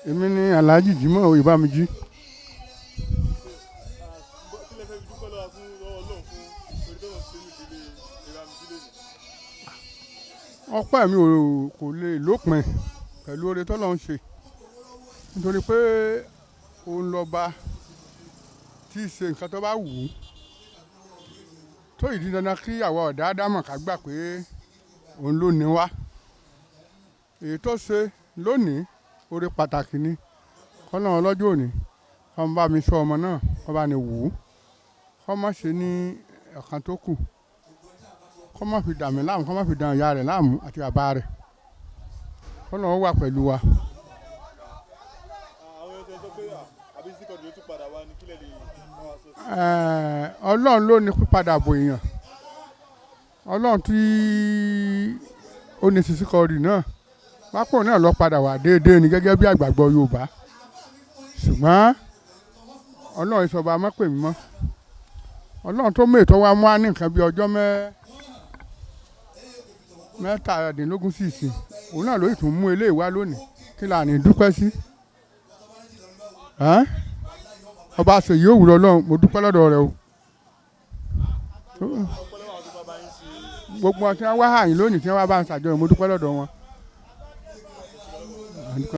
Èmi ni Alhaji Jimoh Oyèbámijí. Kí lẹ fẹ́ fi dúpẹ́ lọ́wọ́ fún lọ́wọ́ Ọlọ́run fún orí tó ń ṣe ní ìdílé Oyèbámijí lónìí? Ọpẹ́ mi ò kò lè lópin pẹ̀lú oore tọ́lọ́run ṣe, nítorí pé òun lọ́ba tí í ṣe nǹkan tó bá wù ú, tó ìdí dandan kí àwa ọ̀dà ádámọ̀ ká gbà pé òun ló ní wá. Èyí tó ṣe lónìí, oore pàtàkì ni. Kọ́lọ́run ọlọ́jọ́ òní kó bá mi sọ ọmọ náà, kó bá ní wù ú, kó má ṣe ní ọ̀kan tó kù, kó má fi dà mí láàmú, kó má fi dà ìyá rẹ̀ láàmú àti bàbá rẹ̀. Kọ́lọ́run wà pẹ̀lú wa. Àwọn èèyàn sọ pé àbí Sisi Quadri ló tún padà wá ní, kílẹ̀ lè bá wa sọ sí? Ọlọ́run ló ní pípadà bò èèyàn. Ọlọ́run tí ó ní Sisi Quadri náà pápọ̀ náà lọ padà wá déédéé ni gẹ́gẹ́ bí àgbàgbọ́ Yorùbá, ṣùgbọ́n Ọlọ́run ìsọba má pè mí mọ́. Ọlọ́run tó mú ètò wa mú wa ní nǹkan bí ọjọ́ 17 sí ìsìn, òun náà ló sì tún mú eléyìí wá lónìí. Kí là ní dúpẹ́ sí? Ẹ́n? Ọba ṣèyí òwúrọ̀ Ọlọ́run, mo dúpẹ́ lọ́dọ̀ rẹ o. Ọpẹ́ lọ́wọ́ àwọn tó bá bá yín ṣe. Gbogbo wọn tí wọ́n wá àyìn lónìí, tí wọ́n wá bá ń ṣàjọyọ̀, mo dúpẹ́ lọ́dọ̀ wọn.